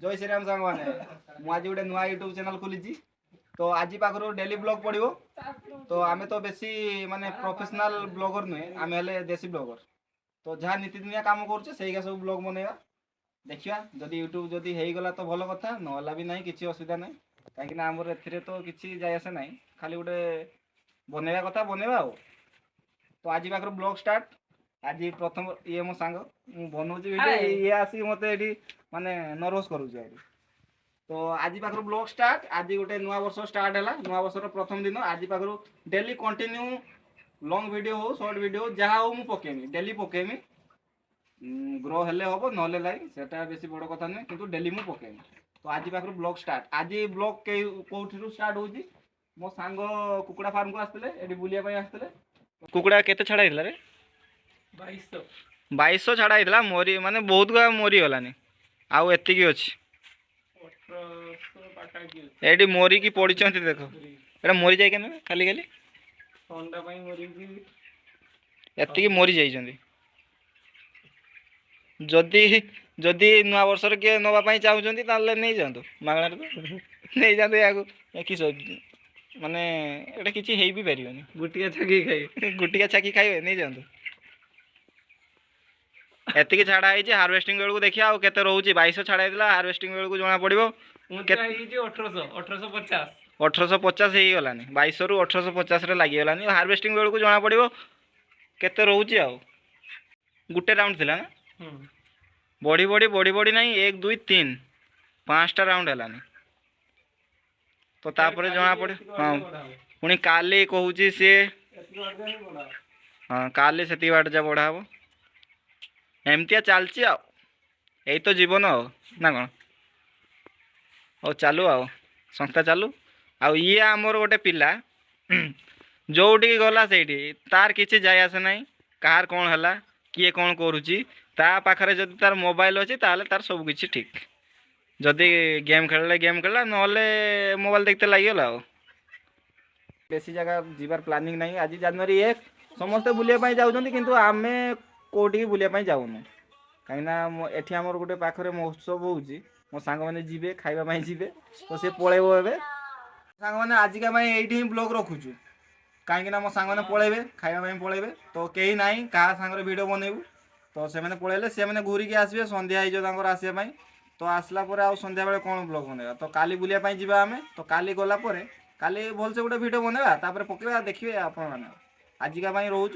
ଜୟ ଶ୍ରୀରାମ ସାଙ୍ଗମାନେ। ମୁଁ ଆଜି ଗୋଟେ ନୂଆ ୟୁଟ୍ୟୁବ୍ ଚ୍ୟାନେଲ୍ ଖୋଲିଛି। ତ ଆଜି ପାଖରୁ ଡେଲି ବ୍ଲଗ୍ ପଡ଼ିବ। ତ ଆମେ ତ ବେଶୀ ମାନେ ପ୍ରଫେସନାଲ୍ ବ୍ଲଗର୍ ନୁହେଁ, ଆମେ ହେଲେ ଦେଶୀ ବ୍ଲଗର୍। ତ ଯାହା ନୀତିଦିନିଆ କାମ କରୁଛେ, ସେଇକା ସବୁ ବ୍ଲଗ୍ ବନେଇବା। ଦେଖିବା, ଯଦି ୟୁଟ୍ୟୁବ୍ ଯଦି ହେଇଗଲା ତ ଭଲ କଥା, ନହେଲା ବି ନାହିଁ, କିଛି ଅସୁବିଧା ନାହିଁ। କାହିଁକିନା ଆମର ଏଥିରେ ତ କିଛି ଯାଇ ଆସେ ନାହିଁ, ଖାଲି ଗୋଟେ ବନେଇବା କଥା ବନେଇବା ଆଉ। ତ ଆଜି ପାଖରୁ ବ୍ଲଗ୍ ଷ୍ଟାର୍ଟ। ଆଜି ପ୍ରଥମ ଇଏ ମୋ ସାଙ୍ଗ, ମୁଁ ବନଉଛି ଭିଡ଼ିଓ, ଇଏ ଆସିକି ମୋତେ ଏଠି ମାନେ ନର୍ଭସ୍ କରୁଛି ଏଠି। ତ ଆଜି ପାଖରୁ ବ୍ଲଗ୍ ଷ୍ଟାର୍ଟ। ଆଜି ଗୋଟେ ନୂଆ ବର୍ଷ ଷ୍ଟାର୍ଟ ହେଲା, ନୂଆ ବର୍ଷର ପ୍ରଥମ ଦିନ। ଆଜି ପାଖରୁ ଡେଲି କଣ୍ଟିନ୍ୟୁ ଲଙ୍ଗ ଭିଡ଼ିଓ ହଉ, ସର୍ଟ ଭିଡ଼ିଓ ହଉ, ଯାହା ହଉ, ମୁଁ ପକେଇମି, ଡେଲି ପକେଇମି। ଗ୍ରୋ ହେଲେ ହବ, ନହେଲେ ନାହିଁ, ସେଟା ବେଶୀ ବଡ଼ କଥା ନୁହେଁ, କିନ୍ତୁ ଡେଲି ମୁଁ ପକେଇମି। ତ ଆଜି ପାଖରୁ ବ୍ଲଗ୍ ଷ୍ଟାର୍ଟ। ଆଜି ବ୍ଲଗ୍ କେଉଁଠିରୁ ଷ୍ଟାର୍ଟ ହେଉଛି? ମୋ ସାଙ୍ଗ କୁକୁଡ଼ା ଫାର୍ମକୁ ଆସିଥିଲେ, ଏଠି ବୁଲିବା ପାଇଁ ଆସିଥିଲେ। କୁକୁଡ଼ା କେତେ ଛାଡ଼ା ହେଇଥିଲା ରେ? 2200। 2200 ଛାଡ଼ା ହେଇଥିଲା। ମରି ମାନେ ବହୁତ ଗୁଡ଼ା ମରିଗଲାନି, ଆଉ ଏତିକି ଅଛି। 1800 ପାଖାପାଖି ଅଛି। ଏଇଠି ମରିକି ପଡ଼ିଛନ୍ତି, ଦେଖ। ଏଇଟା ମରିଯାଇ କେନ ଖାଲି ଖାଲି। ଥଣ୍ଡା ପାଇଁ ମରିକି। ଏତିକି ମରି ଯାଇଛନ୍ତି। ଯଦି ନୂଆ ବର୍ଷରେ କିଏ ନେବା ପାଇଁ ଚାହୁଁଛନ୍ତି, ତାହେଲେ ନେଇଯାଆନ୍ତୁ, ମାଗଣାରେ ତ ନେଇଯାଆନ୍ତୁ ଏହାକୁ। ଏ କିସ ମାନେ ଏଇଟା କିଛି ହେଇ ବି ପାରିବନି। ଗୁଟିକା ଛକି ଖାଇବେ। ଗୁଟିକା ଛାକି ଖାଇବେ, ନେଇଯାଆନ୍ତୁ। ଏତିକି ଛାଡ଼ା ହେଇଛି। ହାରଭେଷ୍ଟିଂ ବେଳକୁ ଦେଖିବା ଆଉ କେତେ ରହୁଛି। 2200 ଛାଡ଼ା ହେଇଥିଲା, ହାରଭେଷ୍ଟିଂ ବେଳକୁ ଜଣା ପଡ଼ିବ। ଉଞ୍ଚା ହେଇଯାଇଛି 1800, 1850। 1850 ହେଇଗଲାନି, 2200ରୁ 1850ରେ ଲାଗିଗଲାନି। ହାରଭେଷ୍ଟିଂ ବେଳକୁ ଜଣା ପଡ଼ିବ କେତେ ରହୁଛି। ଆଉ ଗୋଟେ ରାଉଣ୍ଡ ଥିଲା ନା? ହୁଁ। ବଢ଼ି ବଢ଼ି ବଢ଼ି ବଢ଼ି ନାହିଁ, ଏକ, ଦୁଇ, ତିନି, ପାଞ୍ଚଟା ରାଉଣ୍ଡ ହେଲାନି। ତ ତାପରେ ଜଣା ପଡ଼େ। ହଁ, ପୁଣି କାଲି କହୁଛି ସିଏ। ଏତିକି ବାଟ ଯାଏ ବଢା। ହଁ, କାଲି ସେତିକି ବାଟ ଯା ବଢ଼ା ହବ। ଏମିତିଆ ଚାଲିଛି ଆଉ, ଏଇ ତ ଜୀବନ ଆଉ ନା କ'ଣ? ହଉ, ଚାଲୁ ଆଉ, ସଂସ୍ଥା ଚାଲୁ। ଆଉ ଇଏ ଆମର ଗୋଟେ ପିଲା, ଯୋଉଠିକି ଗଲା ସେଇଠି ତାର କିଛି ଯାଇ ଆସେ ନାହିଁ। କାହାର କ'ଣ ହେଲା, କିଏ କ'ଣ କରୁଛି, ତା ପାଖରେ ଯଦି ତାର ମୋବାଇଲ ଅଛି, ତାହେଲେ ତାର ସବୁ କିଛି ଠିକ୍। ଯଦି ଗେମ୍ ଖେଳିଲେ ଗେମ୍ ଖେଳିଲା, ନହେଲେ ମୋବାଇଲ ଦେଖିତେ ଲାଗିଗଲା। ଆଉ ବେଶୀ ଜାଗା ଯିବାର ପ୍ଲାନିଂ ନାହିଁ। ଆଜି ଜାନୁଆରୀ 1, ସମସ୍ତେ ବୁଲିବା ପାଇଁ ଯାଉଛନ୍ତି, କିନ୍ତୁ ଆମେ କେଉଁଠିକି ବୁଲିବା ପାଇଁ ଯାଉନୁ। କାହିଁକିନା ଏଠି ଆମର ଗୋଟେ ପାଖରେ ମହୋତ୍ସବ ହେଉଛି, ମୋ ସାଙ୍ଗମାନେ ଯିବେ, ଖାଇବା ପାଇଁ ଯିବେ। ତ ସେ ପଳେଇବ ଏବେ। ସାଙ୍ଗମାନେ, ଆଜିକା ପାଇଁ ଏଇଠି ହିଁ ବ୍ଲଗ୍ ରଖୁଛୁ, କାହିଁକିନା ମୋ ସାଙ୍ଗମାନେ ପଳେଇବେ, ଖାଇବା ପାଇଁ ପଳେଇବେ। ତ କେହି ନାହିଁ, କାହା ସାଙ୍ଗରେ ଭିଡ଼ିଓ ବନେଇବୁ? ତ ସେମାନେ ପଳେଇଲେ, ସେମାନେ ଘୁରିକି ଆସିବେ, ସନ୍ଧ୍ୟା ହେଇଯିବ ତାଙ୍କର ଆସିବା ପାଇଁ। ତ ଆସିଲା ପରେ ଆଉ ସନ୍ଧ୍ୟାବେଳେ କ'ଣ ବ୍ଲଗ୍ ବନେଇବା? ତ କାଲି ବୁଲିବା ପାଇଁ ଯିବା ଆମେ। ତ କାଲି ଗଲା ପରେ କାଲି ଭଲସେ ଗୋଟେ ଭିଡ଼ିଓ ବନେଇବା, ତାପରେ ପକେଇବା, ଦେଖିବେ ଆପଣମାନେ। ଆଜିକା ପାଇଁ ରହୁଛୁ।